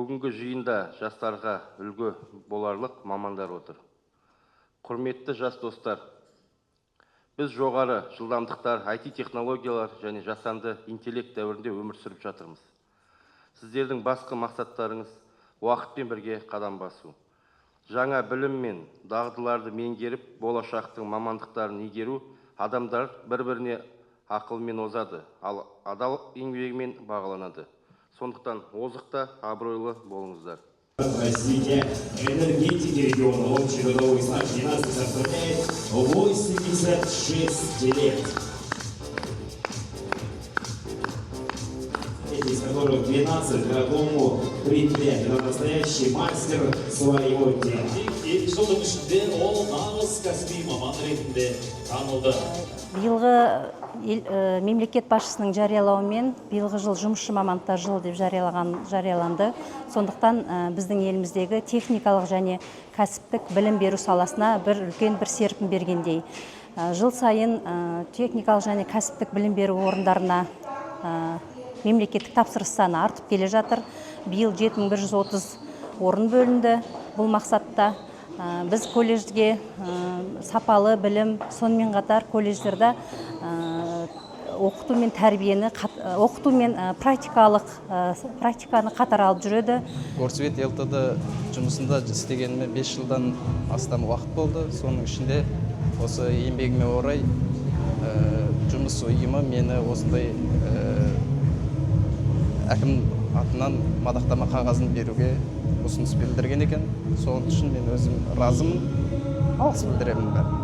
Бүгінгі жиында жастарға үлгі боларлық мамандар отыр. Құрметті жас достар, біз жоғары жылдамдықтар, IT технологиялар және жасанды интеллект дәуірінде өмір сүріп жатырмыз. Сіздердің басқы мақсаттарыңыз уақытпен бірге қадам басу. Жаңа білім мен дағдыларды меңгеріп, болашақтың мамандықтарын игеру, адамдар бір-біріне ақылмен озады, ал адал еңбегімен бағаланады. Сондықтан озық та абыройлы болыңыздар. Развитие энергетики региона. Общий годовой стаж династии составляет 86 лет. Из которых 12 родному предприятию. Это настоящий мастер своего дела. 2 жылдың ішінде ол нағыз кәсіби маман ретінде танылды. Биылғы мемлекет басшысының жариялауымен биылғы жыл жұмысшы мамандықтар жылы деп жарияланды. Сондықтан біздің еліміздегі техникалық және кәсіптік білім беру саласына бір үлкен бір серпін бергендей. Жыл сайын техникалық және кәсіптік білім беру орындарына мемлекеттік тапсырыс саны артып келе жатыр. Биыл 7130 орын бөлінді бұл мақсатта. Біз колледжге сапалы білім, сонымен қатар колледждерде оқыту мен тәрбиені, оқыту мен практиканы қатар алып жүреді. Горцвет ЛТД жұмысында істегеніме 5 жылдан астам уақыт болды. Соның ішінде осы еңбегіме орай жұмыс ұйымы мені осындай әкім атынан мадақтама қағазын беруге ұсыныс білдірген екен. Соның үшін мен өзім разымын, алғыс білдіремін бәріне.